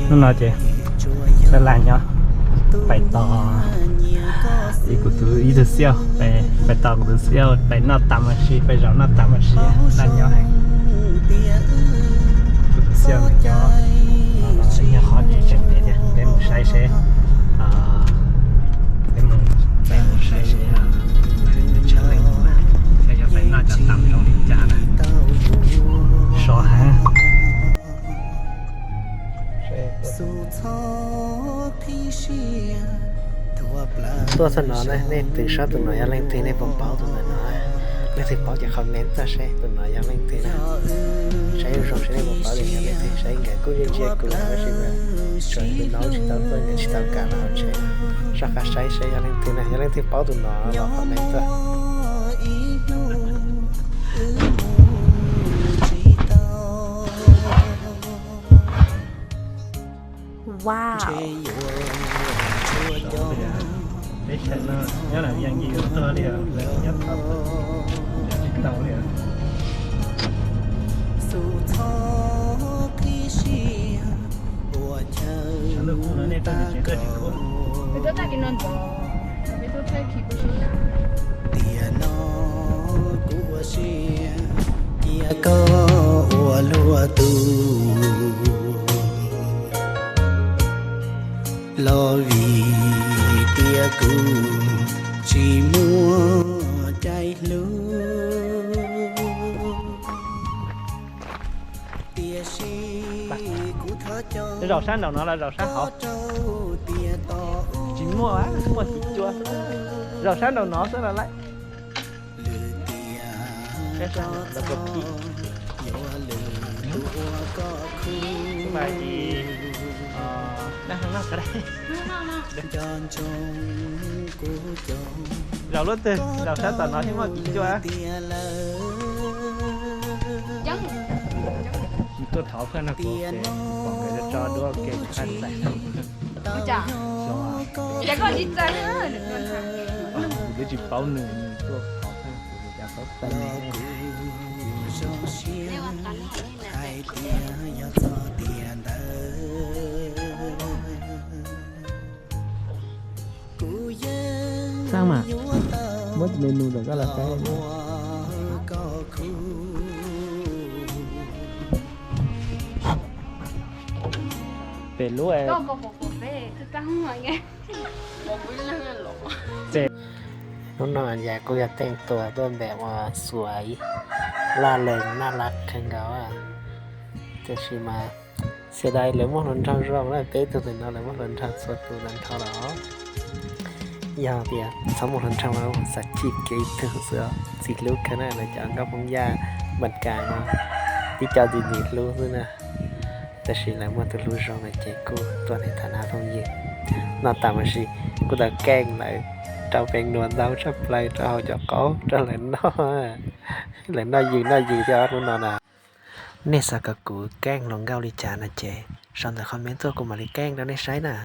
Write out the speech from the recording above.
Hnub no ces laj laj nyob, pais tos ib kuv tus, ib tug xiauj, pais tos kuv tus xiauj pais noj tas mas si, pais zaum noj tas mas si, laj nyob heev. Kuv tus xiauj nws nyob, nyob qhov tseem tseem pem thiab, peb mus saib seb, peb mus, peb mus saib seb nws tshaj leej, saib yog pais noj cov tas zoo li cas na. Sov heev. Tuaj txog no nej twb saib tus no yog leej twg, nej puas paub tus ntawm no? Leej twg paub ces comment tuaj seb tus no yog leej twg na. Saib zoo zoo seb nej puas paub tias yog leej twg, saib nkawd kuj yeej ntsia kuv lawm tab sis mas tsuas tus no tsis tau tuaj, nkawd tsis tau kam los hauv tsev. Soj qab saib seb yog leej twg na, yog leej twg paub tus no los comment tuaj. Wow. Peb saib no nyob lam yeej yus tuag li os, lawv nyob tau, tsis tau li os. Cov lwj kub no nej tuaj tsis koj tsis khuam. Tiam no kuv ua siab cia koj ua luag tus, los vim tias kuv tsis muaj caij hlub. Tiam sis kuv thov coj, zaum sab nraum no los zaum sab hauv? Tsis muaj, muaj tiv cua. Zaum sab nraum no xwb los lawm. Lwm tiam tso txhob yuav lwm tus ua koj khub. Nco ntsoov kuv cov, zaum lub twg, zaum sab tom no thiaj muaj tiv cua. Lwm tiam lawm tuaj thov phaj no kuv pom nkawd tso duab ke txhaj txais. Kuv twb tsis paub nws, nws tuaj thov phaj kuv cas paub txais ne. Hais tias yog txog tiam ntawd kuv yeej yuav tau ua koj khub. Pem lub Hnub no yam kuj yog teej tuas tuaj npem ua xuav ib laj lees naj laj kawg nkaus, tiam sis mas xias dais lawv muaj hluas nraug zoo na, peb tug ntawm no lawv muaj hluas nraug txhua tus ntawm nrho los. Yog tias txhob muaj hluas nraug mas xav cim kiag ib tug xwb, txim hlub kawg na, lawv cov nkauj Hmoob Yaj Npas Kas no tib co ntxim ntxim hlub xwb na. Tab sis lawv muaj tus hlub zoo lawm ces kuj tuaj tham nab phooj ywg. Noj tas mas si, kuj tau keej lawv rau peev nua ntau tshaj plaws rau hauv cov qaub rau lawv noj. Lawv noj yws noj yws thiab hnub no na. Nej xav kom kuv keej hluas nkauj li cas no ces sau ntawm comment tuaj kuv mam li keej rau nej saib na.